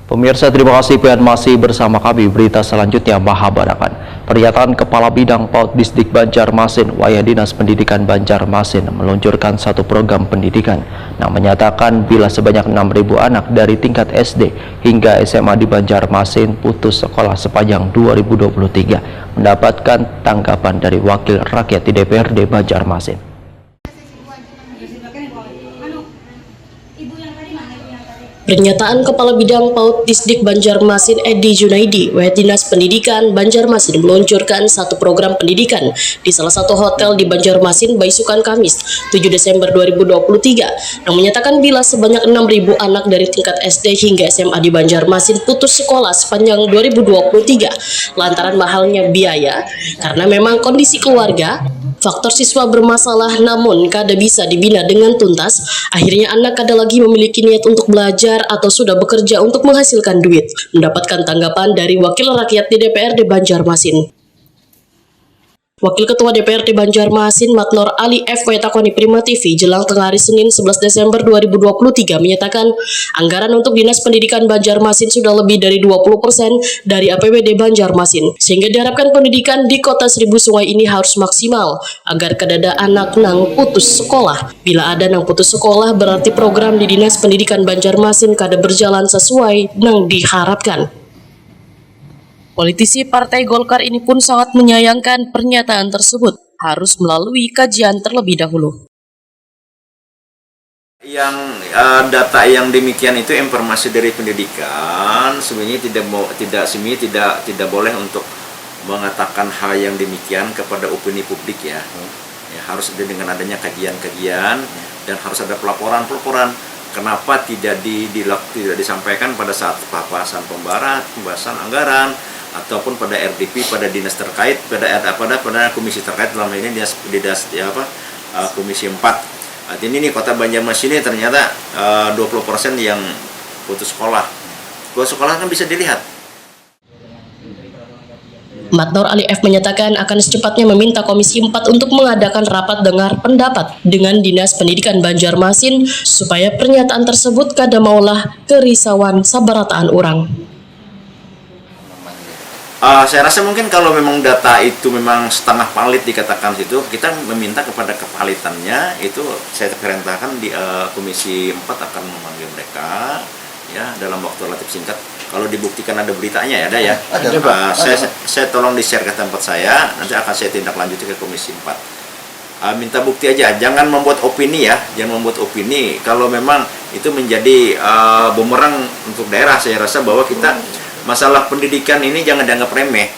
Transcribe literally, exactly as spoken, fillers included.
Pemirsa, terima kasih pian masih bersama kami. Berita selanjutnya, Mahabarakan. Pernyataan Kepala Bidang PAUD Disdik Banjarmasin, Wayah Dinas Pendidikan Banjarmasin, meluncurkan satu program pendidikan yang menyatakan bila sebanyak enam ribu anak dari tingkat S D hingga S M A di Banjarmasin putus sekolah sepanjang dua ribu dua puluh tiga mendapatkan tanggapan dari Wakil Rakyat di D P R D Banjarmasin. Pernyataan Kepala Bidang PAUD Disdik Banjarmasin Edi Junaidi, Wayah Dinas Pendidikan Banjarmasin meluncurkan satu program pendidikan di salah satu hotel di Banjarmasin baisukan Kamis, tujuh Desember dua ribu dua puluh tiga, yang menyatakan bila sebanyak enam ribu anak dari tingkat S D hingga S M A di Banjarmasin putus sekolah sepanjang dua ribu dua puluh tiga lantaran mahalnya biaya, karena memang kondisi keluarga, faktor siswa bermasalah namun kada bisa dibina dengan tuntas, akhirnya anak kada lagi memiliki niat untuk belajar atau sudah bekerja untuk menghasilkan duit, mendapatkan tanggapan dari Wakil Rakyat di D P R D Banjarmasin. Wakil Ketua D P R D Banjarmasin, Matnor Ali F W, takoni Prima T V jelang tengah hari Senin, sebelas Desember dua ribu dua puluh tiga, menyatakan anggaran untuk Dinas Pendidikan Banjarmasin sudah lebih dari dua puluh persen dari A P B D Banjarmasin, sehingga diharapkan pendidikan di Kota Seribu Sungai ini harus maksimal agar kadada anak nang putus sekolah. Bila ada nang putus sekolah, berarti program di Dinas Pendidikan Banjarmasin kada berjalan sesuai nang diharapkan. Politisi Partai Golkar ini pun sangat menyayangkan pernyataan tersebut, harus melalui kajian terlebih dahulu. Yang uh, data yang demikian itu informasi dari pendidikan, sebenarnya tidak mau tidak sebenarnya tidak tidak boleh untuk mengatakan hal yang demikian kepada opini publik ya. Ya, harus ada dengan adanya kajian-kajian dan harus ada pelaporan-pelaporan. Kenapa tidak di, di tidak disampaikan pada saat pembahasan pembarat, pembahasan anggaran, ataupun pada R D P, pada dinas terkait, pada pada pada komisi terkait, dalam hal ini dinas, dinas ya apa uh, komisi empat. Artinya ini kota Banjarmasin ini ternyata uh, dua puluh persen yang putus sekolah. Putus sekolah kan bisa dilihat. Matnor Ali F menyatakan akan secepatnya meminta Komisi empat untuk mengadakan rapat dengar pendapat dengan Dinas Pendidikan Banjarmasin supaya pernyataan tersebut kada maulah kerisauan sabarataan orang. Uh, saya rasa mungkin kalau memang data itu memang setengah palit dikatakan situ, kita meminta kepada kepalitannya itu saya perintahkan di uh, Komisi empat akan memanggil mereka ya dalam waktu relatif singkat. Kalau dibuktikan ada beritanya ya ada ya. Ada. Uh, saya saya tolong di share ke tempat saya, nanti akan saya tindak lanjuti ke Komisi empat. Uh, minta bukti aja, jangan membuat opini ya, jangan membuat opini. Kalau memang itu menjadi uh, bumerang untuk daerah, saya rasa bahwa kita masalah pendidikan ini jangan dianggap remeh.